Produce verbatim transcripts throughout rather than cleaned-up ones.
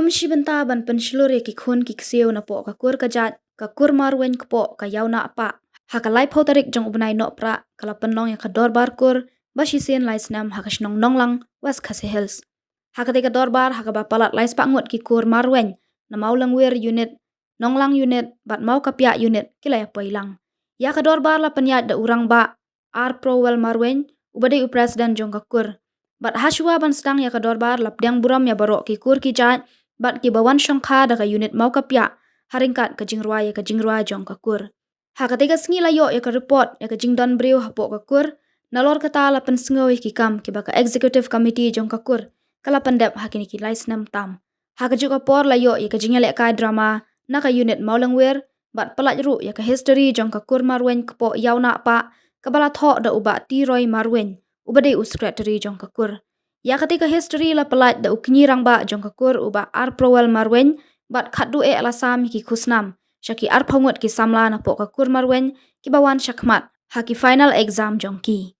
Ym shi bynta ban pynshlur ïa ki khun ki ksiew napoh ka kur ka jait, ka kur Marwein kpoh ka Ïawnahpah, ha ka laiphew tarik jong u bnai Nohprah ka la pynlong ïa ka dorbar kur ba shisien lai snem ha ka shnong Nonglang, West Khasi Hills. Ha katei ka dorbar ha kaba palat lai spah ngut ki kur Marwein na Mawlyngwiar Unit, Nonglang Unit bad Mawkapiah Unit ki la ïapoi lang. Ïa ka dorbar la pynïaid da u Rangbah R Prowell Marwein, uba dei u President jong ka kur. Bad hashwa ban sdang ïa ka dorbar la pdiang burom ïa baroh ki kur ki jait bad kiba wan shongkha da ka Unit Mawkapiah, ha ryngkat ka jingrwai ïa ka jingrwai jong ka kur. Ha katei ka sngi la ïoh ïa ka report ïa ka jingdon briew hapoh ka kur. Nalor kata la pynsngew ïa ki kam kiba ka Executive Committee jong ka kur ka la pyndep ha kine ki lai snem tam. Ha kajuh ka por la ïoh ïa ka jingïalehkai drama na ka Unit Mawlyngwiar bad pyllait ruh ïa ka history jong ka kur Marwein kpoh Ïawnahpah, kaba la thoh da u Bah T Roy Marwein, uba dei u Secretary jong ka kur. Ïa katei ka history la pyllait da u kñi rangbah jong ka kur, u Bah R Prowell Marwein, bad khatduh eh la sam ïa ki khusnam sha ki arphew ngut ki samla napoh ka kur Marwein kiba wan shakhmat ha ki final exam jong ki.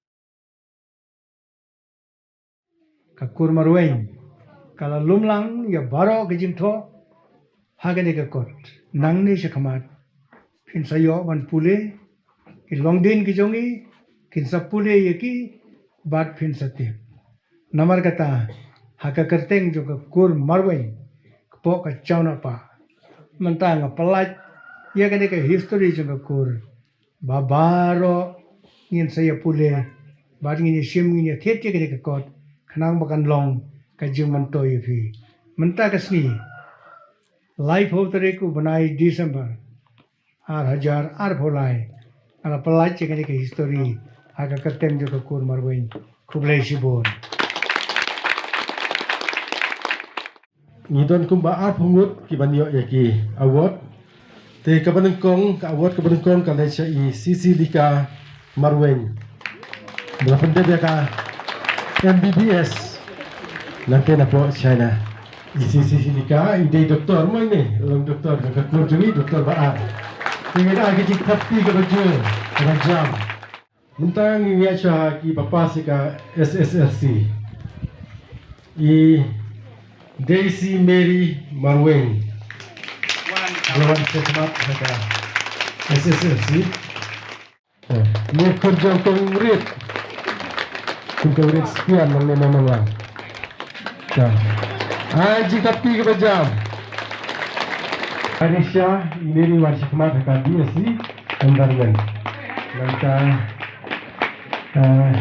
Ka kur Marwein ka la lum lang ïa baroh ka jingthoh ha kane ka kot. Nangne shakhmat phin sa ïoh ban pule ki longdien ki jong ngi, kin sa pule ïa ki bad phin sa tip. Namar kata, ha ka kyrteng jong ka kur Marwein kpoh ka Ïawnahpah, mynta nga pyllait ïa kane ka history jong ka kur ba baroh ngin sa ïa pule bad ngin ïa shim, ngin ïa thied ïa kane ka kot khnang ba kan long ka jingmyntoi ïa phi. Mynta ka sngi, laiphew tarik u bnai December, ar hajar arphew lai, nga la pyllait ïa kane ka history ha ka kyrteng jong ka kur Marwein. Khublei shibun. Ngi don kumba arphew ngut ki ban ïoh ïa ki award. Te kaba nyngkong, ka award kaba nyngkong ka leit sha i Sisilika Marwein, ba la pyndep ïa ka M B B S nangta napoh China. I Sisilika i dei doktor mo ine, long doktor ka kur jong ngi, doktor ba ar. Te ngi da ki jingthap kti kaba jur, kaba jam. Mynta ngi ïa sha ki ba pass ïa ka S S L C. I Daisy Mary Marwein, ba wan shakhmat ha ka S S L C. Ngi khun jong kong Rit, khun kong Rit Spian nang ne nang lang. Ai jingthap kti kaba jam. Arisha, ine i wan shakhmat ha ka B S C Environment. Nangta, eh,